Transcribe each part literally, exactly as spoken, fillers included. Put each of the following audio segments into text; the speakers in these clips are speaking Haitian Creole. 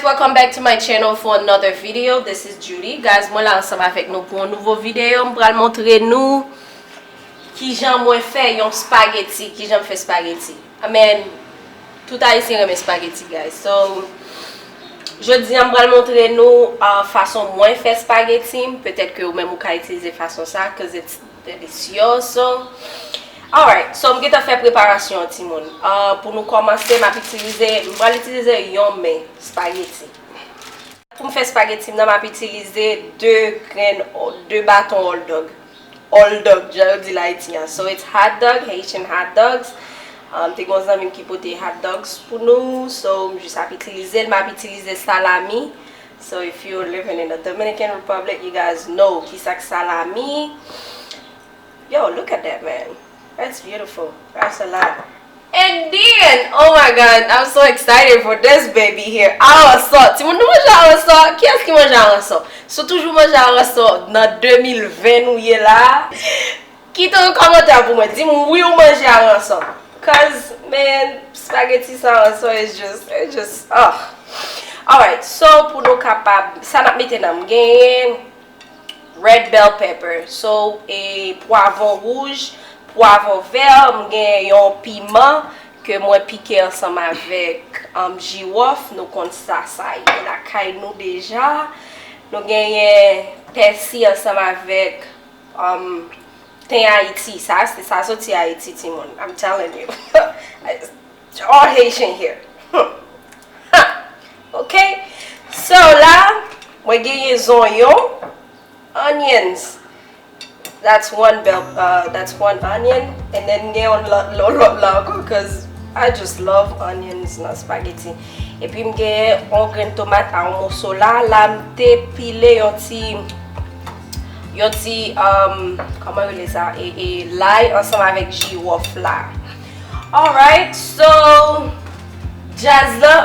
Welcome back to my channel for another video. This is Judy. Guys, mwen la ansanm avèk nou pou yon nouvo videyo. M pral montre nou kijan mwen fè yon spaghetti, kijan m fè spaghetti. I mean, tout Ayisyen renmen spaghetti, guys. So, jodi a m pral montre nou uh, fason mwen fè spaghetti m. Petèt ke ou menm ou ka itilize fason sa, 'cause it's delicioso. Alright, so m gentan fè preparasyon an, timoun. Uh, pou nou kòmanse, m ap itilize, m pral itilize yon men spaghetti. Pou m fè spaghetti m nan, m ap itilize de grenn, de baton hot dog. Hot dog, jan yo di l Ayiti an. So it's hot dog, Haitian hot dogs. Um, te gen yon zanmi m ki pote hot dogs pou nou. So m jis ap itilize l, m ap itilize salami. So if you're living in the Dominican Republic, you guys know kisa k salami. Yo, look at that, man. That's beautiful. That's a lot. And then, oh my God, I'm so excited for this baby here. Aransò. Timoun, nou manje aransò? Kiyès ki manje aransò? Si w toujou manje aransò nan de mil ven nou ye la, kite yon kòmantè pou mwen. Di m wi ou manje aransò. 'Cause, man, spaghetti san aransò is just, it's just, ugh. Alright, so pou nou kapab, sa n ap mete nan, m genyen red bell pepper. So, e pwavwon wouj, pwavwon vè, m gen yon piman ke mwen pike ansanm avèk um, jiwòf. Nou konn sa, sa ye lakay nou deja. Nou genyen pèsi ansanm avèk um, ten Ayiti. Sa, se sa soti Ayiti, timoun. I'm telling you. All Haitian here. Ok? So la, mwen genyen zonyon, onions. That's one bell, uh, that's one onion. And then gen yon lòt, lòt, lòt la ankò, 'cause I just love onions nan spaghetti. Epi m genyen yon grenn tomat a yon moso la. La m te pile yon ti, yon ti, um, kòman yo rele sa? E, e, lay ansanm avèk jiwòf la. Alright, so, djaz la,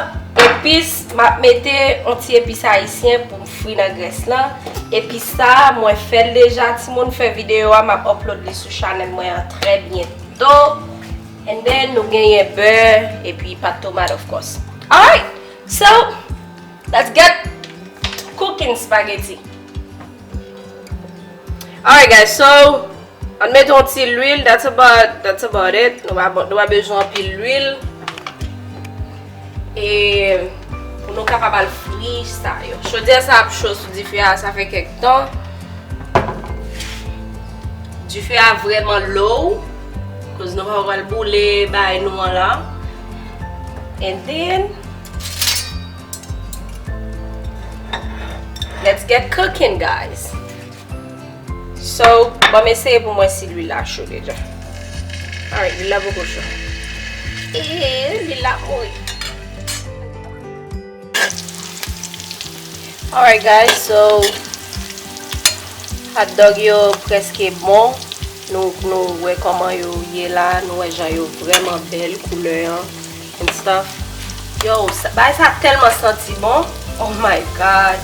epis, m ap mete yon ti epis ayisyen pou m fri nan grès lan. Epis sa, mwen fè l deja, timoun, fè videyo a, m ap upload li sou chanèl mwen an trè byento. And then, nou genyen bè, epi pat tomat, of course. Alright, so, let's get cooking spaghetti. Alright, guys, so, ann mete yon ti lwil, that's about, that's about it. Nou pa, nou pa bezwen anpil lwil. E pou nou kapab al fri sa yo. Chodyè sa ap cho sou dife a, sa fè kèk tan. Dife a vrèman low, 'cause nou pa pral boule bagay nou an la. And then, let's get cooking, guys. So, ban m eseye pou m wè si lwil la cho deja. Alright, lwil la poko cho. Eeh, lwil la mouri. Alright, guys, so, hot dog yo prèske bon. Nou, nou wè kòman yo ye la, nou wè jan yo vrèman bèl, koulè an and stuff. Yo, sa, bagay sa tèlman santi bon. Oh my God.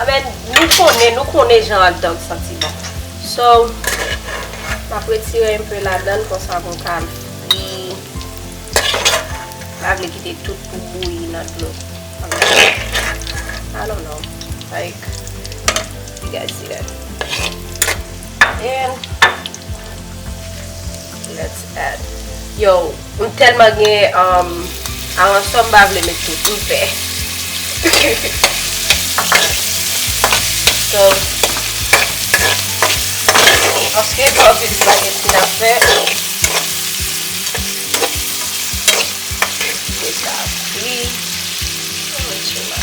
Amen, nou konnen, nou konnen jan hot dog santi bon. So, m ap retire enpe ladann konsa pou m ka al fri. M pa vle kite tout pou bouyi nan dlo. I don't know. Like, you guys see that. And let's add. Yo, m tèlman gen um, aransò, m pa vle met tout, m pè. So, paske pa anpil spaghetti n ap fè. Deja fri. Mwen mete la.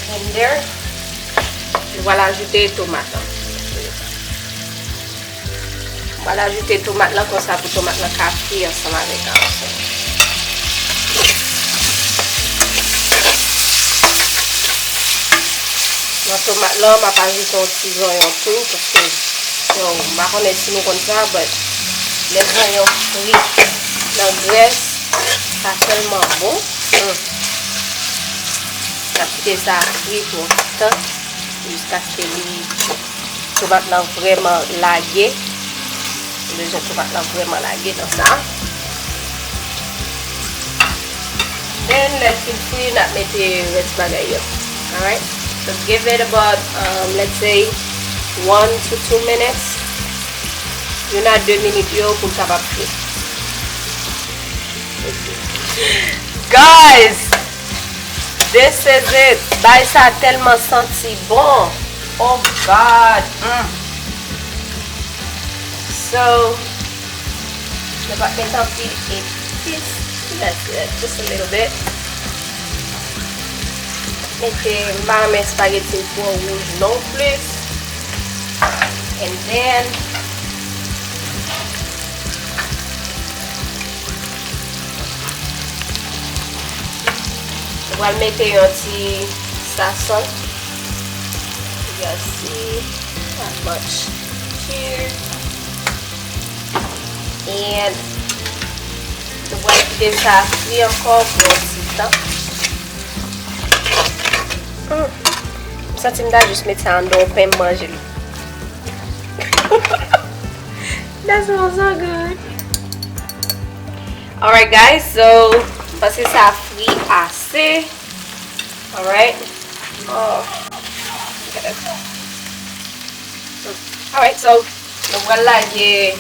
And there. Nou pral ajoute tomat lan. M pral ajoute tomat lan konsa pou tomat lan ka fri ansanm avèk aransò. Nan tomat lan, m ap ajoute yon ti zonyon tou, paske, yo, m pa konnen si nou konn sa, but lè zonyon fri nan grès, sa tèlman bon. Mm. N ap kite sa fri pou yon ti tan, jiskaske li Tomat lan vrèman lage. Nou bezwen tomat lan vrèman lage nan sa. Then, lè l fin fri, n ap mete rès bagay yo. Alright? So, give it about, um, let's say, one to two minutes. Youn a de minit yo pou l kapab fri. Guys, this is it. Bagay sa tèlman santi bon. Oh God. Mm. So, nou pa met anpil epis. That's it. Just a little bit. Mete, m pa renmen espageti twò wouj non plis. And then, nou pral mete yon ti sazon. Just see, not much. Cheers. And nou pral kite sa fri ankò pou yon ti tan. Mm. M santi m ta jis met sa anndan yon pen, m manje li. That smells so good. Alright, guys, so, m panse sa fri ase. Alright. Oh. Alright, so, nou pral lage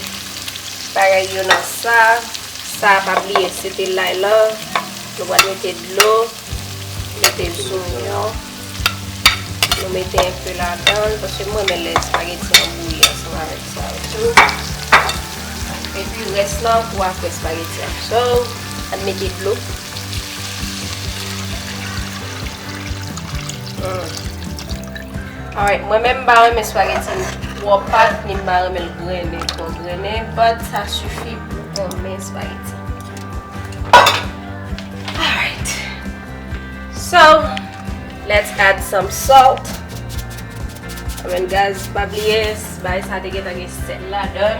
bagay yo nan sa. Sa, pa bliye, se te lay lan. Nou pral mete dlo, mete zonyon. Nou mete enpe ladan l, paske mwen renmen lè espageti an bouyi ansanm avèk sa yo tou. Epi rès lan pou apre espageti an. So, ann mete dlo. Mm. Alright, mwen menm m pa renmen espageti twò pat, ni m pa renmen l grennen, twò grennen, but sa sifi pou yon men espageti. Alright. So, let's add some salt. Amen, guys, pa bliye, bagay sa te gentan gen sèl ladan l.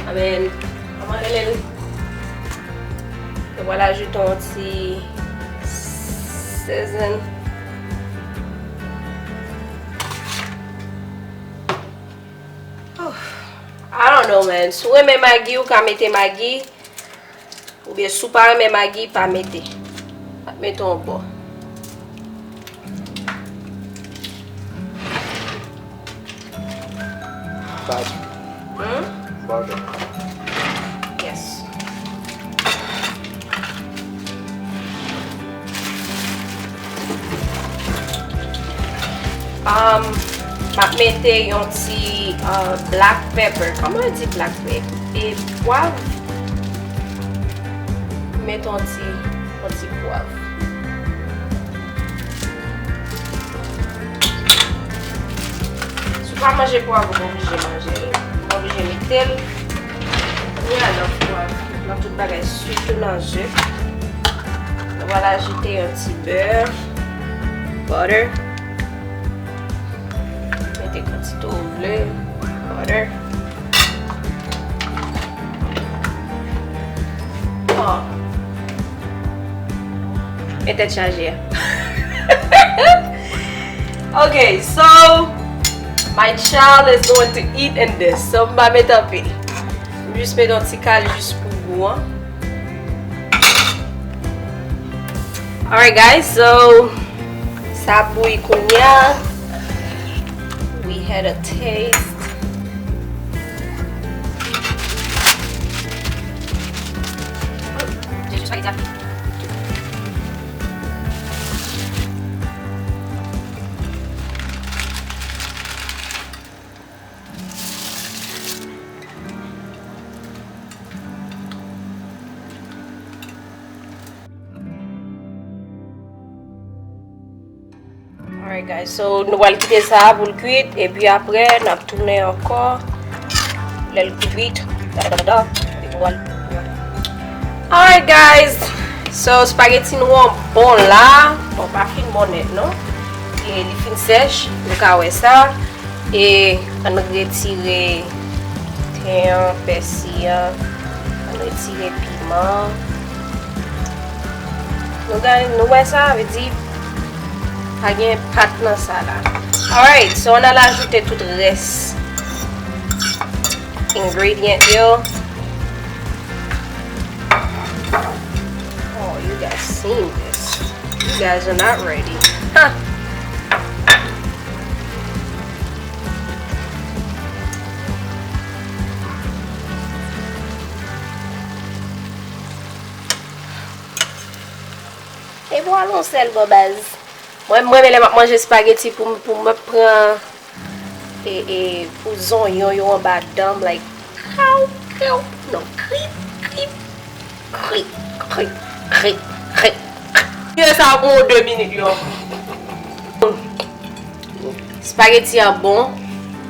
Amen. Kòman rele l? Nou pral ajoute yon ti season. Oh, I don't know, man. Si w renmen magi, ou ka mete magi. Oubyen si w pa renmen magi, pa mete. Pa mete yon bò. Bad. Hmm? Bad. Yes. Um, m ap mete yon ti, uh, black pepper. Kòman yo di black pepper? E pwav. Mete yon ti, yon ti pwav. Si w pa manje pwav, ou pa oblije manje l. Ou pa oblije mete l. Kounye a nan fou a, nan tout bagay, sitou nan ze. Nou pral ajoute yon ti bè, butter. Mete kantite w vle, butter. Oh. E tèt chaje a. Ok, so, my child is going to eat in this. So, m pa met anpil. M jis met yon ti kal jis pou gou an. Alright, guys, so, sa bouyi kounye a. We had a taste. Alright, guys, so nou pral kite sa a pou l kwit, epi apre n ap tounen ankò lè l kwit. Alright, guys, so spaghetti nou an bon la. Bon, pa fin bon nèt non. E li fin sèch, nou ka wè sa. E ann retire ten an, pèsi an, ann retire piman. Nou gade, nou wè sa, vle di pa gen pat nan sa la. Alright, so n al ajoute tout rès ingredient yo. Oh, you guys seen this. You guys are not ready. Huh. E pou al yon sèl bò baz. Mwen, mwen menm lè m ap manje spaghetti pou, pou m pran e, e, pou zonyon yo anba dan m, like, kaw, kaw, non, krip, krip, krip, krip, krip, krip. Yo sa bon de minit yo. Spaghetti an bon.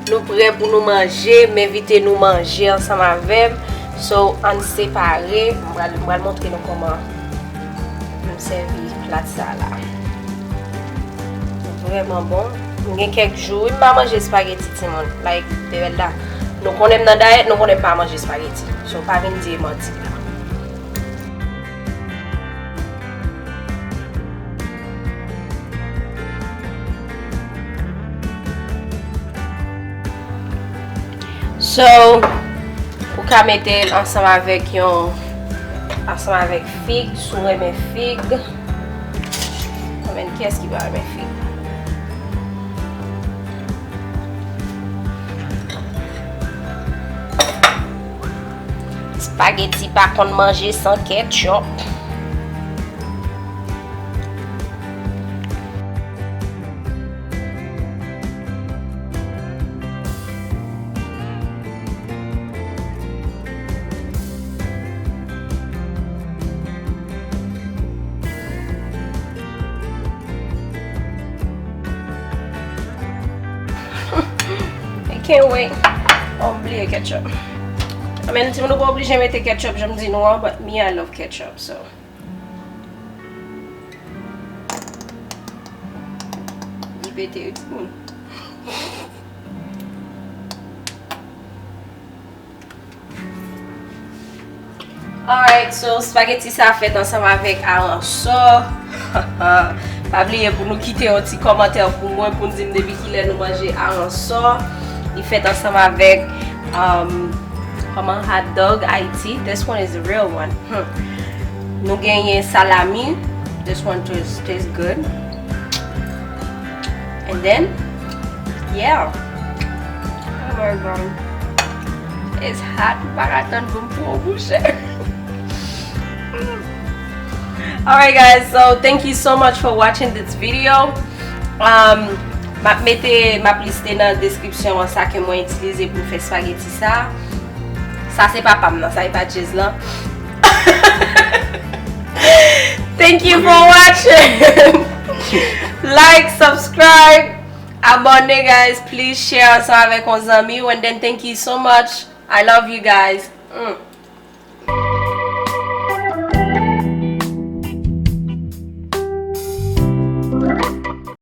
Nou prè pou nou manje. M envite nou manje ansanm avè m. So, ann separe. M pral, m pral montre nou kòman m sèvi plat sa la. Vrèman bon. M gen kèk jou, wi, m pa manje spaghetti, timoun. Like, Develda. Nou konnen m nan dayèt, nou konnen m pa manje spaghetti. So, pa vin di e manti la. So, ou ka mete l ansanm avèk yon, ansanm avèk fig, si w renmen fig. Konbyen, kiyès ki pa renmen fig? Spaghetti pa konn manje san ketchup. I can't wait. Oh, m bliye ketchup. I mean, timoun, nou pa oblije mete ketchup, jan m di nou an, but me, I love ketchup, so. Li pete wi, timoun. Alright, so spaghetti sa fèt ansanm avèk aransò. Pa bliye pou nou kite yon ti kòmantè pou mwen, pou n di m depi kilè nou manje aransò. Li fèt ansanm avèk, um, kòman, hot dog Ayiti. This one is the real one. Hmm. Nou genyen salami. This one tastes, tastes good. And then, yeah. Oh my God. It's hot. M pa ka tann pou m pran yon bouche. Alright, guys, so thank you so much for watching this video. Um, m ap mete, m ap liste nan description an sa ke mwen itilize pou m fè spaghetti sa. Sa se papa m nan, sa e pa Jez lan. Thank you for watching. Like, subscribe, abonné, guys. Please share ansanm avèk yon zanmi w. And then thank you so much. I love you guys. Mm.